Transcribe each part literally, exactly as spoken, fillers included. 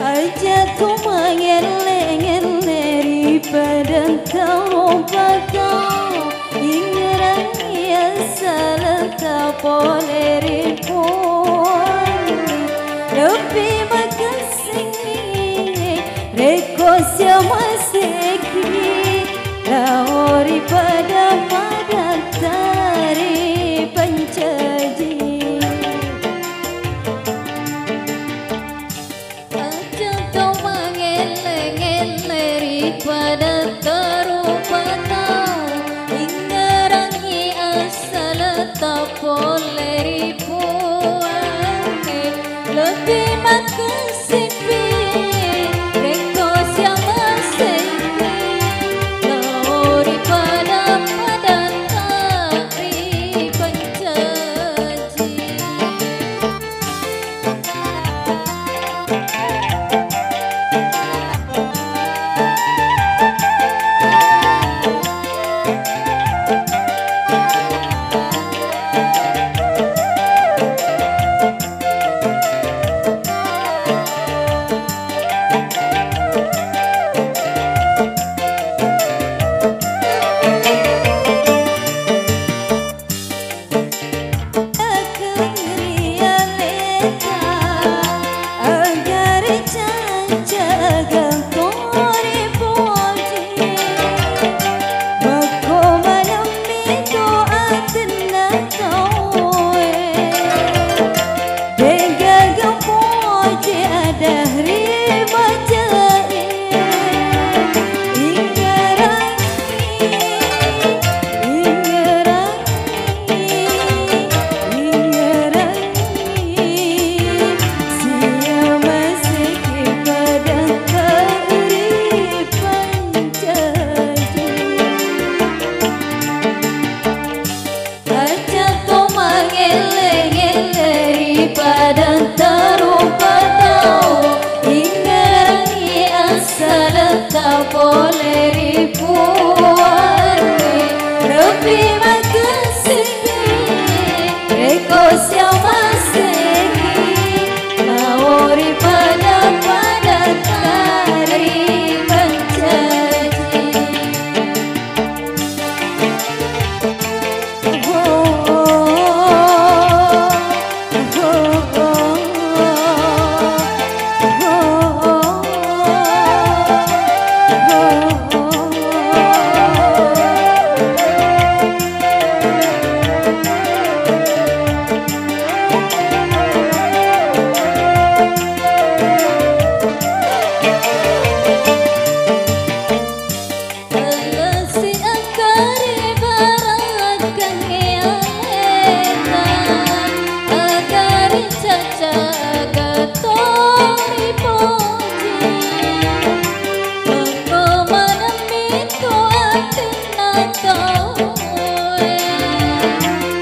Aja tu mangelle-ngelle ri padang tau patau, ingerangi assaletta pole ri Puang. Lebbi makessing rekko siamaseki lao ri pada-padatta ri pancaji. Aja to mangelle-ngelle ri pada tarupa tau, ingerangi assaletta pole ri Puangnge. Lebbi makessingpi rekko siamaseki lao ri pada-padatta ri pancaji. Degaga poji ada ri majae, ingerangi, ingerangi, ingerangi, siamaseki pada ri pancaji. Aja to mangelle-ngelle ri padang tarupa tau, ingerangi assaletta pole ri Puangnge. Lebbi makessingpi rekko siamaseki lao ri pada-padatta ri pancaji. Lesi engka ri barakkangnge alena, aga ri caca aga to ripoji. Makko maneng mitu atinna tauwe,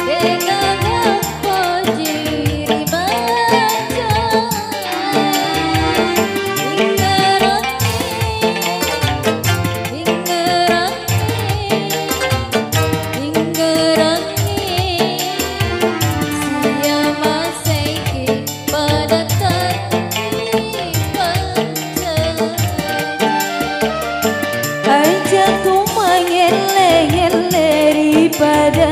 degaga poji ri baja. Ingerangi, ingerangi, ingerangi, siamaseiki pada tatti pancaji. Aja tu mangelle-ngelle ri pada